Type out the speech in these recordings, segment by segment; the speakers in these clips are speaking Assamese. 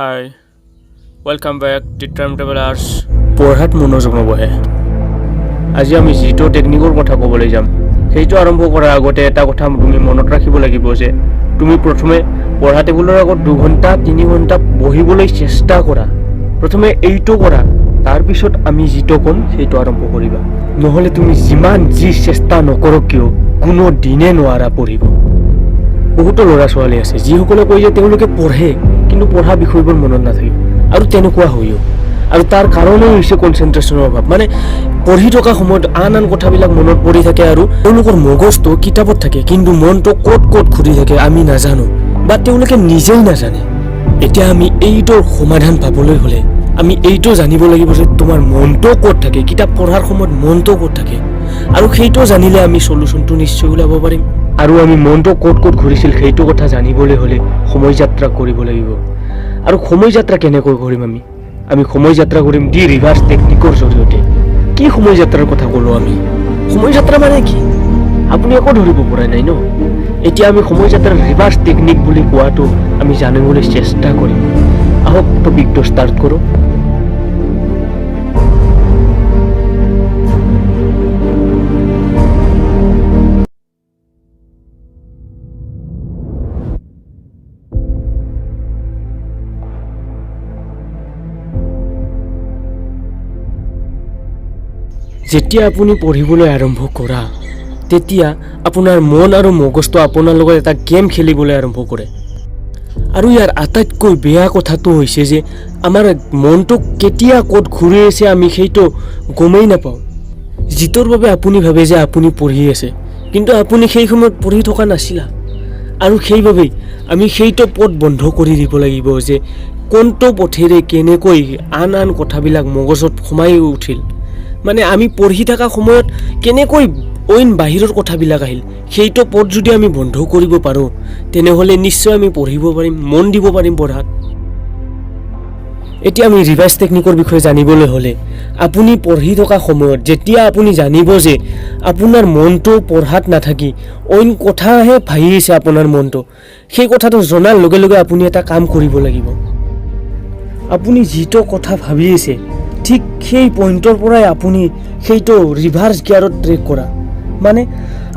Hi, welcome back to Time Travelers. পঢ়াত মনোযোগ নবহে। আজি আমি যিটো টেকনিকৰ কথা ক'বলৈ যাম, সেইটো আৰম্ভ কৰাৰ আগতে এটা কথা তুমি মনত ৰাখিব লাগিব যে তুমি প্ৰথমে পঢ়া টেবুলৰ আগত 2 ঘণ্টা, 3 ঘণ্টা বহিবলৈ চেষ্টা কৰা। প্ৰথমে এইটো কৰা, তাৰপিছত আমি যিটো ক'ম সেইটো আৰম্ভ কৰিবা। নহ'লে তুমি যিমান যি চেষ্টা নকৰক কিয়, কোনো দিনে নোৱাৰা পঢ়িব। বহুতো ল'ৰা ছোৱালী আছে যিসকলে কয় যে তেওঁলোকে পঢ়ে, কিন্তু পঢ়া বিষয়বোৰ মনত নাথাকে। আৰু তেনেকুৱা হয়ো। আৰু তাৰ কাৰণেই হৈছে কনচেনট্ৰেশ্যনৰ অভাৱ। মানে পঢ়ি থকা সময়ত আন আন কথাবিলাক মনত পৰি থাকে আৰু তেওঁলোকৰ মগজটো কিতাপত থাকে, কিন্তু মনটো ক'ত ক'ত ঘূৰি থাকে আমি নাজানো বা তেওঁলোকে নিজেই নাজানে। এতিয়া আমি এইটোৰ সমাধান পাবলৈ হ'লে আমি এইটো জানিব লাগিব যে তোমাৰ মনটো ক'ত থাকে, কিতাপ পঢ়াৰ সময়ত মনটো ক'ত থাকে। আৰু সেইটো জানিলে আমি চলুশ্যনটো নিশ্চয় ওলাব পাৰিম। আৰু আমি মনটো ক'ত ক'ত ঘূৰিছিল সেইটো কথা জানিবলৈ হ'লে সময় যাত্ৰা কৰিব লাগিব। আৰু সময় যাত্ৰা কেনেকৈ কৰিম আমি? আমি সময় যাত্ৰা কৰিম দি ৰিভাৰ্ছ টেকনিকৰ জৰিয়তে। কি সময় যাত্ৰাৰ কথা ক'লো আমি? সময় যাত্ৰা মানে কি? আপুনি একো ধৰিব পৰা নাই ন? এতিয়া আমি সময় যাত্ৰাৰ ৰিভাৰ্ছ টেকনিক বুলি কোৱাটো আমি জানিবলৈ চেষ্টা কৰিম। আহক, টপিকটো ষ্টাৰ্ট কৰোঁ। যেতিয়া আপুনি পঢ়িবলৈ আৰম্ভ কৰা, তেতিয়া আপোনাৰ মন আৰু মগজটো আপোনাৰ লগত এটা গেম খেলিবলৈ আৰম্ভ কৰে। আৰু ইয়াৰ আটাইতকৈ বেয়া কথাটো হৈছে যে আমাৰ মনটো কেতিয়া ক'ত ঘূৰি আছে, আমি সেইটো গমেই নাপাওঁ। যিটোৰ বাবে আপুনি ভাবে যে আপুনি পঢ়ি আছে, কিন্তু আপুনি সেই সময়ত পঢ়ি থকা নাছিলা। আৰু সেইবাবেই আমি সেইটো পথ বন্ধ কৰি দিব লাগিব যে কোনটো পথেৰে কেনেকৈ আন আন কথাবিলাক মগজত সোমাই উঠিল। মানে আমি পঢ়ি থকা সময়ত কেনেকৈ অইন বাহিৰৰ কথাবিলাক আহিল, সেইটো পথ যদি আমি বন্ধ কৰিব পাৰোঁ, তেনেহ'লে নিশ্চয় আমি পঢ়িব পাৰিম, মন দিব পাৰিম পঢ়াত। এতিয়া আমি ৰিভাৰ্ছ টেকনিকৰ বিষয়ে জানিবলৈ হ'লে আপুনি পঢ়ি থকা সময়ত যেতিয়া আপুনি জানিব যে আপোনাৰ মনটো পঢ়াত নাথাকি অইন কথাহে ভাহি আছে আপোনাৰ মনটো, সেই কথাটো জনাৰ লগে লগে আপুনি এটা কাম কৰিব লাগিব। আপুনি যিটো কথা ভাবি আছে, ঠিক সেই পইণ্টৰ পৰাই আপুনি সেইটো ৰিভাৰ্ছ গিয়াৰত ট্ৰেক কৰা। মানে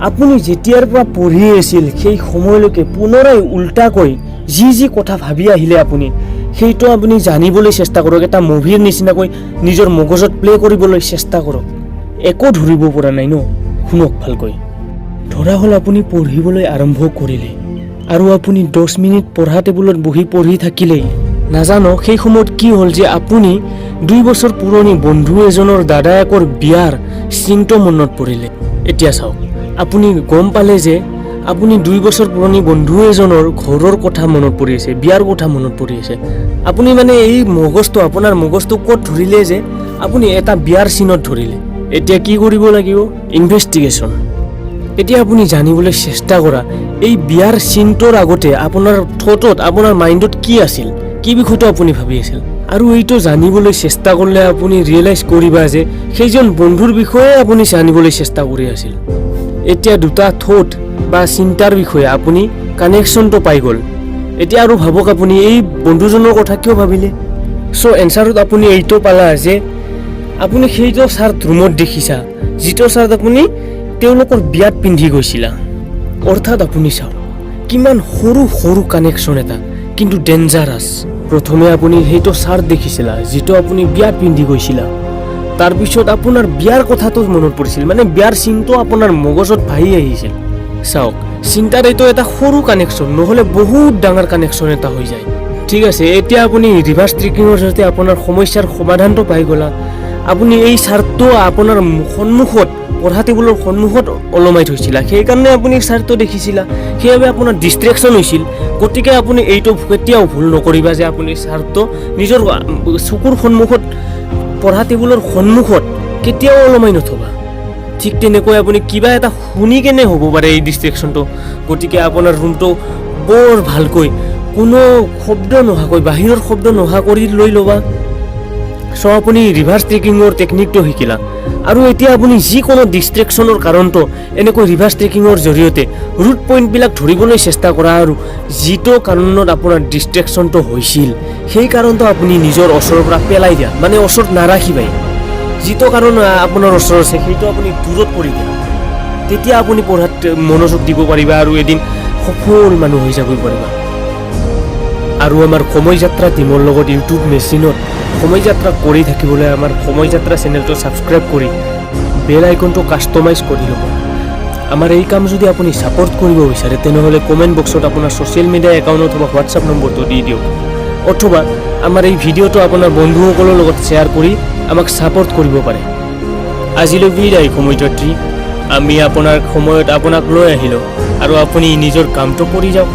আপুনি যেতিয়াৰ পৰা পঢ়ি আছিল, সেই সময়লৈকে পুনৰাই উল্টাকৈ যি যি কথা ভাবি আহিলে আপুনি সেইটো আপুনি জানিবলৈ চেষ্টা কৰক। এটা মুভিৰ নিচিনাকৈ নিজৰ মগজত প্লে কৰিবলৈ চেষ্টা কৰক। একো ধৰিব পৰা নাই ন? শুনক ভালকৈ। ধৰা হ'ল আপুনি পঢ়িবলৈ আৰম্ভ কৰিলে আৰু আপুনি 10 মিনিট পঢ়া টেবুলত বহি পঢ়ি থাকিলেই, নাজানো সেই সময়ত কি হ'ল যে আপুনি 2 বছৰ পুৰণি বন্ধু এজনৰ দাদায়েকৰ বিয়াৰ চিনটো মনত পৰিলে। এতিয়া চাওক, আপুনি গম পালে যে আপুনি 2 বছৰ পুৰণি বন্ধু এজনৰ ঘৰৰ কথা মনত পৰি আছে, বিয়াৰ কথা মনত পৰি আছে। আপুনি মানে এই মগজটো, আপোনাৰ মগজটো ক'ত ধৰিলে যে আপুনি এটা বিয়াৰ চিনত ধৰিলে। এতিয়া কি কৰিব লাগিব? ইনভেষ্টিগেশ্যন। এতিয়া আপুনি জানিবলৈ চেষ্টা কৰা, এই বিয়াৰ চিনটোৰ আগতে আপোনাৰ থটত, আপোনাৰ মাইণ্ডত কি আছিল, কি বিষয়টো আপুনি ভাবি আছিল। আৰু এইটো জানিবলৈ চেষ্টা কৰিলে আপুনি ৰিয়েলাইজ কৰিবা যে সেইজন বন্ধুৰ বিষয়ে আপুনি জানিবলৈ চেষ্টা কৰি আছিল। এতিয়া দুটা থট বা চিন্তাৰ বিষয়ে আপুনি কানেকশ্যনটো পাই গ'ল। এতিয়া আৰু ভাবক, আপুনি এই বন্ধুজনৰ কথা কিয় ভাবিলে? চ' এনচাৰত আপুনি এইটো পালা যে আপুনি সেইটো চাৰ্ট ৰুমত দেখিছা, যিটো চাৰ্ট আপুনি তেওঁলোকৰ বিয়াত পিন্ধি গৈছিলা। অৰ্থাৎ আপুনি চাওক, কিমান সৰু সৰু কানেকশ্যন এটা, কিন্তু ডেঞ্জাৰাছ। প্ৰথমে আপুনি সেইটো চাৰ্ট দেখিছিলা যিটো আপুনি বিয়াত পিন্ধি গৈছিলা। তাৰপিছত আপোনাৰ বিয়াৰ কথাটো মনত পৰিছিল, মানে বিয়াৰ চিনটো আপোনাৰ মগজত ভাহি আহিছিল। চাওক, চিন্তাৰ এইটো এটা সৰু কানেকশ্যন, নহ'লে বহুত ডাঙৰ কানেকশ্যন এটা হৈ যায়। ঠিক আছে, এতিয়া আপুনি ৰিভাৰ্ছ ট্ৰেকিঙৰ জৰিয়তে আপোনাৰ সমস্যাৰ সমাধানটো পাই গ'লা। আপুনি এই চাৰ্টটো আপোনাৰ সন্মুখত, পঢ়া টেবুলৰ সন্মুখত ওলমাই থৈছিলা, সেইকাৰণে আপুনি চাৰ্টটো দেখিছিলা, সেইবাবে আপোনাৰ ডিষ্ট্ৰেকশ্যন হৈছিল। গতিকে আপুনি এইটো কেতিয়াও ভুল নকৰিবা যে আপুনি চাৰ্টটো নিজৰ চকুৰ সন্মুখত, পঢ়া টেবুলৰ সন্মুখত কেতিয়াও ওলমাই নথবা। ঠিক তেনেকৈ আপুনি কিবা এটা শুনি কেনে হ'ব পাৰে এই ডিষ্ট্ৰেকশ্যনটো। গতিকে আপোনাৰ ৰুমটো বৰ ভালকৈ কোনো শব্দ নোহোৱাকৈ, বাহিৰৰ শব্দ নোহোৱা কৰি লৈ ল'বা। চ' আপুনি ৰিভাৰ্ছ ট্ৰেকিঙৰ টেকনিকটো শিকিলা আৰু এতিয়া আপুনি যিকোনো ডিষ্ট্ৰেকশ্যনৰ কাৰণটো এনেকৈ ৰিভাৰ্ছ ট্ৰেকিঙৰ জৰিয়তে ৰুট পইণ্টবিলাক ধৰিবলৈ চেষ্টা কৰা আৰু যিটো কাৰণত আপোনাৰ ডিষ্ট্ৰেকশ্যনটো হৈছিল, সেই কাৰণটো আপুনি নিজৰ ওচৰৰ পৰা পেলাই দিয়া, মানে ওচৰত নাৰাখিবাই। যিটো কাৰণ আপোনাৰ ওচৰত আছে, সেইটো আপুনি দূৰত কৰি দিয়া। তেতিয়া আপুনি পঢ়াত মনোযোগ দিব পাৰিবা আৰু এদিন সফল মানুহ হৈ যাবই পাৰিবা। আৰু আমাৰ সময় যাত্ৰা টীমৰ লগত ইউটিউব মেচিনত সময় যাত্ৰা কৰি থাকিবলৈ আমাৰ সময় যাত্ৰা চেনেলটো ছাবস্ক্ৰাইব কৰি বেল আইকনটো কাষ্টমাইজ কৰি ল'ব। আমাৰ এই কাম যদি আপুনি ছাপৰ্ট কৰিব বিচাৰে, তেনেহ'লে কমেণ্ট বক্সত আপোনাৰ ছ'চিয়েল মিডিয়া একাউণ্ট অথবা হোৱাটছআপ নম্বৰটো দি দিয়ক অথবা আমাৰ এই ভিডিঅ'টো আপোনাৰ বন্ধুসকলৰ লগত শ্বেয়াৰ কৰি আমাক ছাপৰ্ট কৰিব পাৰে। আজিলৈ বিদায় সময়যাত্ৰী। আমি আপোনাৰ সময়ত আপোনাক লৈ আহিলোঁ আৰু আপুনি নিজৰ কামটো কৰি যাওক।